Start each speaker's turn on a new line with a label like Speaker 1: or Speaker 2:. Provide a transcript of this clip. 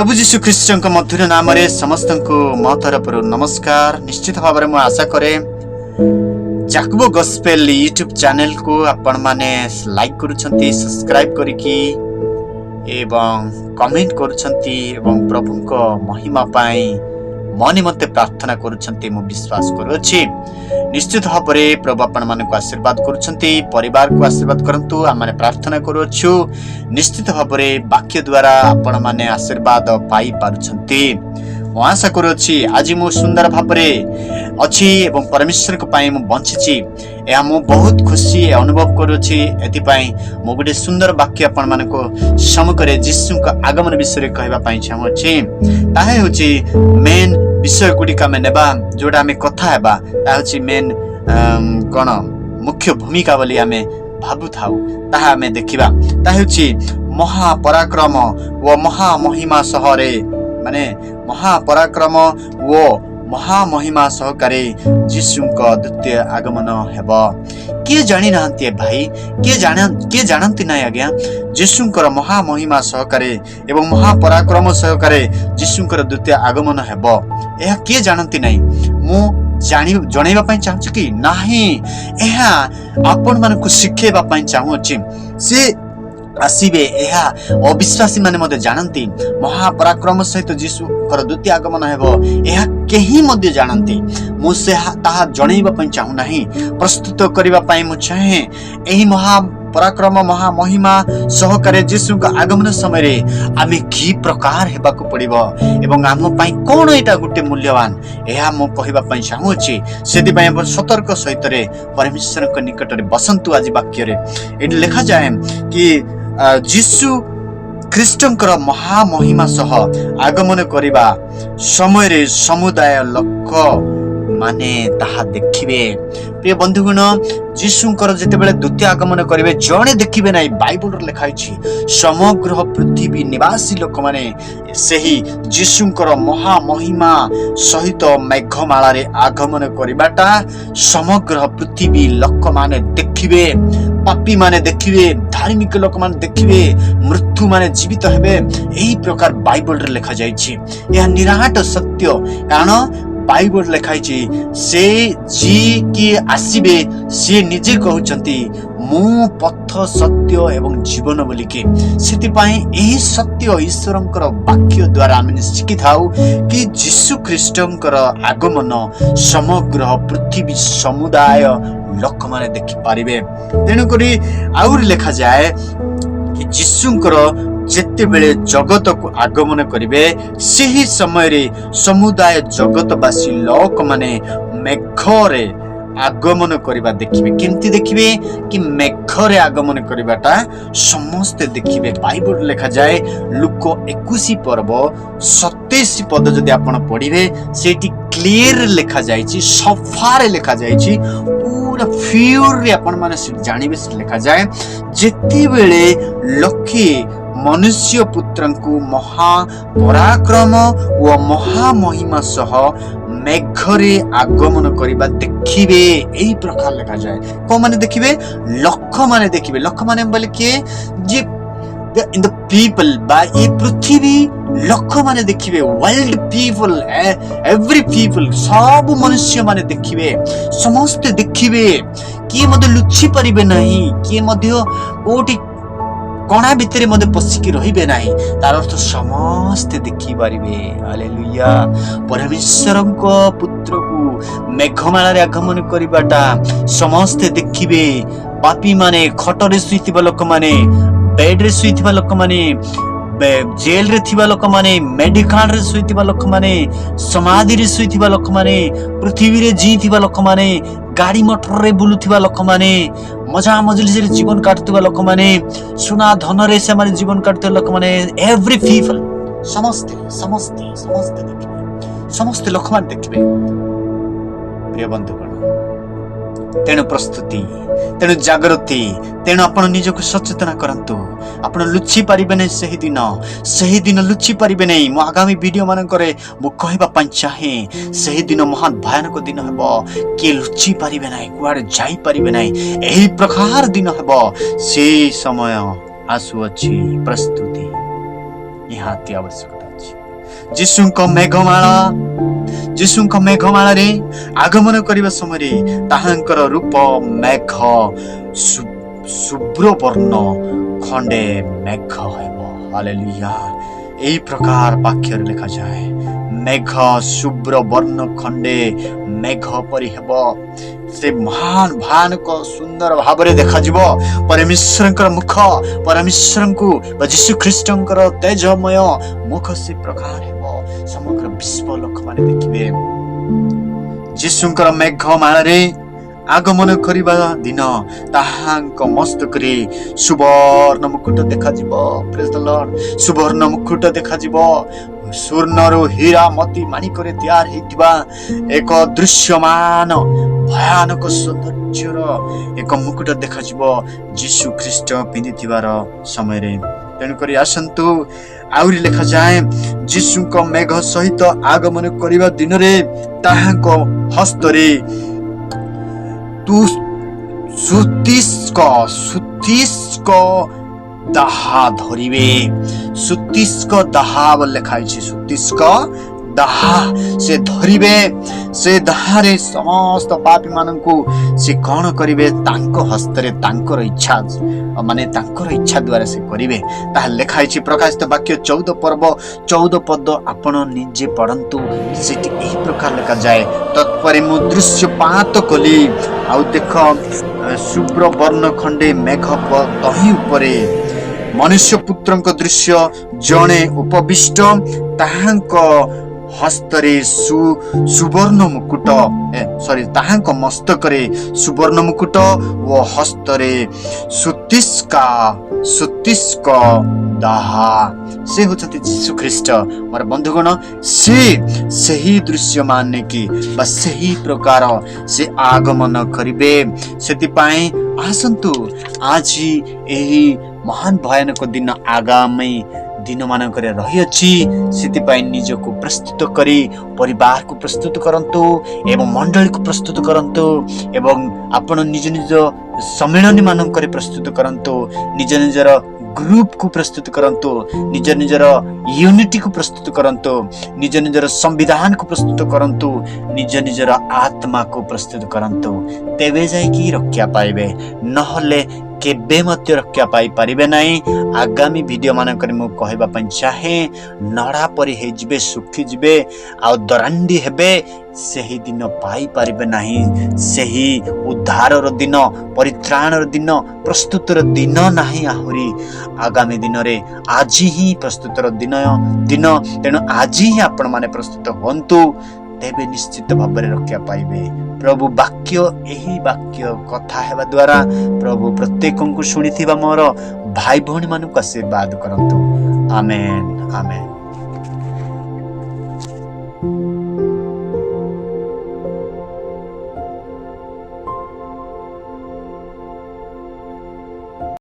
Speaker 1: ପ୍ରଭୁ ଯୀଶୁ ଖ୍ରୀଷ୍ଟଙ୍କ ମଧୁର ନାମରେ ସମସ୍ତଙ୍କୁ ମୋ ତରଫରୁ ନମସ୍କାର। ନିଶ୍ଚିତ ଭାବରେ ମୁଁ ଆଶା କରେ, ଜାକୁବ ଗସ୍ପେଲ ୟୁଟ୍ୟୁବ ଚ୍ୟାନେଲକୁ ଆପଣମାନେ ଲାଇକ୍ କରୁଛନ୍ତି, ସବସ୍କ୍ରାଇବ କରିକି ଏବଂ କମେଣ୍ଟ କରୁଛନ୍ତି ଏବଂ ପ୍ରଭୁଙ୍କ ମହିମା ପାଇଁ ମୋ ନିମନ୍ତେ ପ୍ରାର୍ଥନା କରୁଛନ୍ତି, ମୁଁ ବିଶ୍ୱାସ କରୁଅଛି। ନିଶ୍ଚିତ ଭାବରେ ପ୍ରଭୁ ଆପଣମାନଙ୍କୁ ଆଶୀର୍ବାଦ କରୁଛନ୍ତି। ପରିବାରକୁ ଆଶୀର୍ବାଦ କରନ୍ତୁ, ଆମମାନେ ପ୍ରାର୍ଥନା କରୁଅଛୁ। ନିଶ୍ଚିତ ଭାବରେ ବାକ୍ୟ ଦ୍ୱାରା ଆପଣମାନେ ଆଶୀର୍ବାଦ ପାଇପାରୁଛନ୍ତି, ମୁଁ ଆଶା କରୁଅଛି। ଆଜି ମୁଁ ସୁନ୍ଦର ଭାବରେ ଅଛି ଏବଂ ପରମେଶ୍ୱରଙ୍କ ପାଇଁ ମୁଁ ବଞ୍ଚିଛି, ଏହା ମୁଁ ବହୁତ ଖୁସି ଅନୁଭବ କରୁଅଛି। ଏଥିପାଇଁ ମୁଁ ଗୋଟେ ସୁନ୍ଦର ବାକ୍ୟ ଆପଣମାନଙ୍କୁ ସମ୍ମୁଖରେ ଯୀଶୁଙ୍କ ଆଗମନ ବିଷୟରେ କହିବା ପାଇଁ ଚାହୁଁଅଛି। ତାହା ହେଉଛି ମେନ୍ ବିଷୟ ଗୁଡ଼ିକ ଆମେ ନେବା, ଯୋଉଟା ଆମେ କଥା ହେବା, ତାହା ହେଉଛି ମେନ୍ କ'ଣ ମୁଖ୍ୟ ଭୂମିକା ବୋଲି ଆମେ ଭାବୁଥାଉ, ତାହା ଆମେ ଦେଖିବା। ତାହା ହେଉଛି ମହାପରାକ୍ରମ ଓ ମହାମହିମା ସହରେ, ମାନେ ମହାପରାକ୍ରମ ଓ ମହାମହିମା ସହକାରେ ଯୀଶୁଙ୍କ ଦ୍ୱିତୀୟ ଆଗମନ ହେବ। କିଏ ଜାଣିନାହାନ୍ତି ଏ ଭାଇ? କିଏ ଜାଣନ୍ତି ନାହିଁ ଆଜ୍ଞା? ଯୀଶୁଙ୍କର ମହାମହିମା ସହକାରେ ଏବଂ ମହାପରାକ୍ରମ ସହକାରେ ଯୀଶୁଙ୍କର ଦ୍ୱିତୀୟ ଆଗମନ ହେବ, ଏହା କିଏ ଜାଣନ୍ତି ନାହିଁ? ମୁଁ ଜଣେଇବା ପାଇଁ ଚାହୁଁଛି କି ନାହିଁ, ଏହା ଆପଣମାନଙ୍କୁ ଶିଖେଇବା ପାଇଁ ଚାହୁଁଅଛି। ସେ ଆସିବେ, ଏହା ଅବିଶ୍ୱାସୀ ମାନେ ମଧ୍ୟ ଜାଣନ୍ତି। ମହାପରାକ୍ରମ ସହିତ ଯୀଶୁଙ୍କର ଦ୍ୱିତୀୟ ଆଗମନ ହେବ, ଏହା କେହି ମଧ୍ୟ ଜାଣନ୍ତି। ମୁଁ ସେ ତାହା ଜଣେଇବା ପାଇଁ ଚାହୁଁନାହିଁ, ପ୍ରସ୍ତୁତ କରିବା ପାଇଁ ମୁଁ ଚାହେଁ। ଏହି ମହାପରାକ୍ରମ, ମହାମହିମା ସହକାରେ ଯୀଶୁଙ୍କ ଆଗମନ ସମୟରେ ଆମେ କି ପ୍ରକାର ହେବାକୁ ପଡ଼ିବ ଏବଂ ଆମ ପାଇଁ କ'ଣ ଏଇଟା ଗୋଟେ ମୂଲ୍ୟବାନ, ଏହା ମୁଁ କହିବା ପାଇଁ ଚାହୁଁଅଛି। ସେଥିପାଇଁ ଆପଣ ସତର୍କ ସହିତରେ ପରମେଶ୍ୱରଙ୍କ ନିକଟରେ ବସନ୍ତୁ। ଆଜି ବାକ୍ୟରେ ଏଠି ଲେଖାଯାଏ କି ଯୀଶୁ ଖ୍ରୀଷ୍ଟଙ୍କର ମହାମହିମା ସହ ଆଗମନ କରିବା ସମୟରେ ସମୁଦାୟ ଲୋକ ମାନେ ତାହା ଦେଖିବେ। ପ୍ରିୟ ବନ୍ଧୁଗଣ, ଯୀଶୁଙ୍କର ଯେତେବେଳେ ଦ୍ୱିତୀୟ ଆଗମନ କରିବେ, ଜଣେ ଦେଖିବେ ନାହିଁ। ବାଇବଲରେ ଲେଖା ହେଇଛି, ସମଗ୍ର ପୃଥିବୀ ନିବାସୀ ଲୋକମାନେ ସେହି ଯୀଶୁଙ୍କର ମହାମହିମା ସହିତ ମେଘମାଳାରେ ଆଗମନ କରିବାଟା ସମଗ୍ର ପୃଥିବୀ ଲୋକମାନେ ଦେଖିବେ। ପାପୀମାନେ ଦେଖିବେ, ଧାର୍ମିକ ଲୋକମାନେ ଦେଖିବେ, ମୃତ୍ୟୁମାନେ ଜୀବିତ ହେବେ। ଏହି ପ୍ରକାର ବାଇବଲରେ ଲେଖାଯାଇଛି। ଏହା ନିରାଟ ସତ୍ୟ, କାରଣ ବାଇବଲ ଲେଖା ହେଇଛି, ସେ ଯିଏ କିଏ ଆସିବେ, ସିଏ ନିଜେ କହୁଛନ୍ତି, "ମୁଁ ପଥ, ସତ୍ୟ ଏବଂ ଜୀବନ" ବୋଲିକି। ସେଥିପାଇଁ ଏହି ସତ୍ୟ ଈଶ୍ୱରଙ୍କର ବାକ୍ୟ ଦ୍ୱାରା ଆମେ ଶିଖିଥାଉ କି ଯୀଶୁ ଖ୍ରୀଷ୍ଟଙ୍କର ଆଗମନ ସମଗ୍ର ପୃଥିବୀ ସମୁଦାୟ ଲୋକମାନେ ଦେଖିପାରିବେ। ତେଣୁକରି ଆହୁରି ଲେଖାଯାଏ କି ଯୀଶୁଙ୍କର ଯେତେବେଳେ ଜଗତକୁ ଆଗମନ କରିବେ, ସେହି ସମୟରେ ସମୁଦାୟ ଜଗତବାସୀ ଲୋକମାନେ ମେଘରେ ଆଗମନ କରିବା ଦେଖିବେ। କେମିତି ଦେଖିବେ କି ମେଘରେ ଆଗମନ କରିବାଟା ସମସ୍ତେ ଦେଖିବେ। ବାଇବଲ ଲେଖାଯାଏ, ଲୂକ 21 ପର୍ବ 27 ପଦ ଯଦି ଆପଣ ପଢିବେ, ସେଇଠି କ୍ଲିୟର ଲେଖାଯାଇଛି, ସଫାରେ ଲେଖାଯାଇଛି, ପୁରା ପିଓରରେ ଆପଣମାନେ ସେଠି ଜାଣିବେ। ସେଠି ଲେଖାଯାଏ, ଯେତେବେଳେ ଲୋକେ ମନୁଷ୍ୟ ପୁତ୍ରଙ୍କୁ ମହା ପରାକ୍ରମ ଓ ମହାମହିମା ସହ ମେଘରେ ଆଗମନ କରିବା ଦେଖିବେ। ଏଇ ପ୍ରକାର ଲେଖାଯାଏ। କୋଉମାନେ ଦେଖିବେ? ଲୋକମାନେ ଦେଖିବେ। ଲୋକମାନେ ବୋଲେ କିଏ? ଯିଏ ଇନ୍ the people ବା ଏ ପୃଥିବୀ ଲୋକମାନେ ଦେଖିବେ। ୱାର୍ଲଡ ପିପଲ, ଏଭ୍ରି ପିପଲ, ସବୁ ମନୁଷ୍ୟମାନେ ଦେଖିବେ, ସମସ୍ତେ ଦେଖିବେ। କିଏ ମଧ୍ୟ ଲୁଚି ପାରିବେ ନାହିଁ, କିଏ ମଧ୍ୟ କୋଉଠି କଣା ଭିତରେ ମଧ୍ୟ ପଶିକି ରହିବେ ନାହିଁ। ତାର ଅର୍ଥ ସମସ୍ତେ ଦେଖିପାରିବେ। ହାଲେଲୁୟା! ପରମେଶ୍ୱରଙ୍କ ପୁତ୍ରକୁ ମେଘମାଳାରେ ଆଗମନ କରିବାଟା ସମସ୍ତେ ଦେଖିବେ। ପାପୀମାନେ, ଖଟରେ ଶୋଇଥିବା ଲୋକମାନେ, ବେଡରେ ଶୋଇଥିବା ଲୋକମାନେ, ଜେଲରେ ଥିବା ଲୋକମାନେ, ମେଡିକାଲରେ ଶୋଇଥିବା ଲୋକମାନେ, ସମାଧିରେ ଶୋଇଥିବା ଲୋକମାନେ, ପୃଥିବୀରେ ଜିଇଥିବା ଲୋକମାନେ, ଗାଡି ମଟରରେ ବୁଲୁଥିବା ଲୋକମାନେ, ମଜା ମଜଲିସରେ ଜୀବନ କାଟୁଥିବା ଲୋକମାନେ, ସୁନା ଧନରେ ସେମାନେ ଜୀବନ କାଟୁଥିବା ଲୋକମାନେ, ଏଭ୍ରି ପିପଲ, ସମସ୍ତେ, ସମସ୍ତେ, ସମସ୍ତେ ଦେଖିବେ। ସମସ୍ତେ ଲୋକମାନେ ଦେଖିବେ। ପ୍ରିୟ ବନ୍ଧୁଗଣ, ତେଣୁ ପ୍ରସ୍ତୁତି, ତେଣୁ ଜାଗୃତି, ତେଣୁ ଆପଣ ନିଜକୁ ସଚେତନ କରନ୍ତୁ। ଆପଣ ଲୁଚି ପାରିବେ ନାହିଁ ସେହି ଦିନ। ସେହି ଦିନ ଲୁଚି ପାରିବେ ନାହିଁ। ମୁଁ ଆଗାମୀ ଭିଡ଼ିଓ ମାନଙ୍କରେ ମୁଁ କହିବା ପାଇଁ ଚାହେଁ, ସେହି ଦିନ ମହାନ ଭୟାନକ ଦିନ ହେବ। କିଏ ଲୁଚି ପାରିବେ ନାହିଁ, କୁଆଡ଼େ ଯାଇପାରିବେ ନାହିଁ। ଏହି ପ୍ରକାର ଦିନ ହେବ। ସେ ସମୟ ଆସୁଅଛି। ପ୍ରସ୍ତୁତି ନିହାତି ଆବଶ୍ୟକତା ଅଛି। ଯୀଶୁଙ୍କ ମେଘମାଳା, ଯୀଶୁଙ୍କ ମେଘମାଳାରେ ଆଗମନ କରିବା ସମୟରେ ତାହାଙ୍କର ରୂପ ମେଘ ଶୁଭ୍ରବର୍ଣ୍ଣ ଖଣ୍ଡେ ମେଘ ହେବ। ହାଲେଲୁୟା। ଏହି ପ୍ରକାର ବାକ୍ୟରେ ଲେଖାଯାଏ, ମେଘ ଶୁଭ୍ର ବର୍ଣ୍ଣ ଖଣ୍ଡେ ମେଘ ପରି ହେବ। ସେ ମହାନ ଭୟାନକ ସୁନ୍ଦର ଭାବରେ ଦେଖାଯିବ। ପରମେଶ୍ୱରଙ୍କର ମୁଖ, ପରମେଶ୍ୱରଙ୍କୁ ବା ଯୀଶୁ ଖ୍ରୀଷ୍ଟଙ୍କର ତେଜମୟ ମୁଖ ସେ ପ୍ରକାର ହେବ। ସମଗ୍ର ବିଶ୍ୱ ଲୋକମାନେ ଦେଖିବେ। ଯୀଶୁଙ୍କର ମେଘମାଳାରେ ଆଗମନ କରିବା ଦିନ ତାହାଙ୍କ ମସ୍ତକରେ ସୁବର୍ଣ୍ଣ ମୁକୁଟ ଦେଖାଯିବ। Praise the Lord. ସୁବର୍ଣ୍ଣ ମୁକୁଟ ଦେଖାଯିବ। ସ୍ୱର୍ଣ୍ଣରୁ ହୀରା ମୋତି ମାଣିକରେ ତିଆରି ହେଇଥିବା ଏକ ଦୃଶ୍ୟମାନ ଭୟାନକ ସୌନ୍ଦର୍ଯ୍ୟର ଏକ ମୁକୁଟ ଦେଖାଯିବ ଯୀଶୁ ଖ୍ରୀଷ୍ଟ ପିନ୍ଧିଥିବାର ସମୟରେ। ତେଣୁକରି ଆସନ୍ତୁ, ଆହୁରି ଲେଖାଯାଏ, ଯୀଶୁଙ୍କ ମେଘ ସହିତ ଆଗମନ କରିବା ଦିନରେ ତାହାଙ୍କ ହସ୍ତରେ ସୁତିଷ୍କ ଦାହା ଧରିବେ। ସୁତିଷ୍କ ଦାହା ବୋଲି ଲେଖା ହେଇଛି। ସୁତିଷ୍କ ଦାହା ସେ ଧରିବେ। ସେ ଦାହାରେ ସମସ୍ତ ପାପୀ ମାନଙ୍କୁ ସେ କଣ କରିବେ? ତାଙ୍କ ହସ୍ତରେ ତାଙ୍କର ଇଚ୍ଛା, ମାନେ ତାଙ୍କର ଇଚ୍ଛା ଦ୍ୱାରା ସେ କରିବେ। ତାହା ଲେଖା ହେଇଛି ପ୍ରକାଶିତ ବାକ୍ୟ 14 ପର୍ବ 14 ପଦ, ଆପଣ ନିଜେ ପଢ଼ନ୍ତୁ। ସେଠି ଏହି ପ୍ରକାର ଲେଖାଯାଏ, ତତ୍ପରେ ମୁଁ ଦୃଶ୍ୟପାତ କଲି, ଆଉ ଦେଖ, ଶୁଭ୍ର ବର୍ଣ୍ଣ ଖଣ୍ଡେ ମେଘ, ତହିଁ ଉପରେ ମନୁଷ୍ୟ ପୁତ୍ରଙ୍କ ଦୃଶ୍ୟ ଜଣେ ଉପବିଷ୍ଟ, ତାହାଙ୍କ ହସ୍ତରେ ସୁବର୍ଣ୍ଣ ମୁକୁଟ, ସରି, ତାହାଙ୍କ ମସ୍ତକରେ ସୁବର୍ଣ୍ଣ ମୁକୁଟ ଓ ହସ୍ତରେ ସୁତିଷ୍କ ଦାହା। ସେ ହେଉଛନ୍ତି ଯୀଶୁ ଖ୍ରୀଷ୍ଟ। ମୋର ବନ୍ଧୁଗଣ, ସେ ସେହି ଦୃଶ୍ୟମାନେ କି ବା ସେହି ପ୍ରକାର ସେ ଆଗମନ କରିବେ। ସେଥିପାଇଁ ଆସନ୍ତୁ, ଆଜି ଏହି ମହାନ ଭୟାନକ ଦିନ ଆଗାମୀ ଦିନମାନଙ୍କରେ ରହିଅଛି। ସେଥିପାଇଁ ନିଜକୁ ପ୍ରସ୍ତୁତ କରି ପରିବାରକୁ ପ୍ରସ୍ତୁତ କରନ୍ତୁ ଏବଂ ମଣ୍ଡଳୀକୁ ପ୍ରସ୍ତୁତ କରନ୍ତୁ ଏବଂ ଆପଣ ନିଜ ନିଜ ସମ୍ମିଳନୀ ମାନଙ୍କରେ ପ୍ରସ୍ତୁତ କରନ୍ତୁ, ନିଜ ନିଜର ଗ୍ରୁପକୁ ପ୍ରସ୍ତୁତ କରନ୍ତୁ, ନିଜ ନିଜର ୟୁନିଟିକୁ ପ୍ରସ୍ତୁତ କରନ୍ତୁ, ନିଜ ନିଜର ସମ୍ବିଧାନକୁ ପ୍ରସ୍ତୁତ କରନ୍ତୁ, ନିଜ ନିଜର ଆତ୍ମାକୁ ପ୍ରସ୍ତୁତ କରନ୍ତୁ। ତେବେ ଯାଇକି ରକ୍ଷା ପାଇବେ, ନହେଲେ କେବେ ମଧ୍ୟ ରକ୍ଷା ପାଇପାରିବେ ନାହିଁ। ଆଗାମୀ ଭିଡ଼ିଓ ମାନଙ୍କରେ ମୁଁ କହିବା ପାଇଁ ଚାହେଁ, ନଡ଼ା ପରି ହେଇଯିବେ, ଶୁଖିଯିବେ ଆଉ ଦରାଣ୍ଡି ହେବେ। ସେହି ଦିନ ପାଇପାରିବେ ନାହିଁ। ସେହି ଉଦ୍ଧାରର ଦିନ, ପରିତ୍ରାଣର ଦିନ, ପ୍ରସ୍ତୁତର ଦିନ ନାହିଁ ଆହୁରି ଆଗାମୀ ଦିନରେ। ଆଜି ହିଁ ପ୍ରସ୍ତୁତର ଦିନ। ତେଣୁ ଆଜି ହିଁ ଆପଣମାନେ ପ୍ରସ୍ତୁତ ହୁଅନ୍ତୁ, ତେବେ ନିଶ୍ଚିତ ଭାବରେ ରକ୍ଷା ପାଇବେ। ପ୍ରଭୁ ବାକ୍ୟ, ଏହି ବାକ୍ୟ କଥା ହେବା ଦ୍ୱାରା ପ୍ରଭୁ ପ୍ରତ୍ୟେକଙ୍କୁ ଶୁଣିଥିବା ମୋର ଭାଇ ଭଉଣୀମାନଙ୍କୁ ଆଶୀର୍ବାଦ କରନ୍ତୁ। ଆମେନ୍, ଆମେନ୍।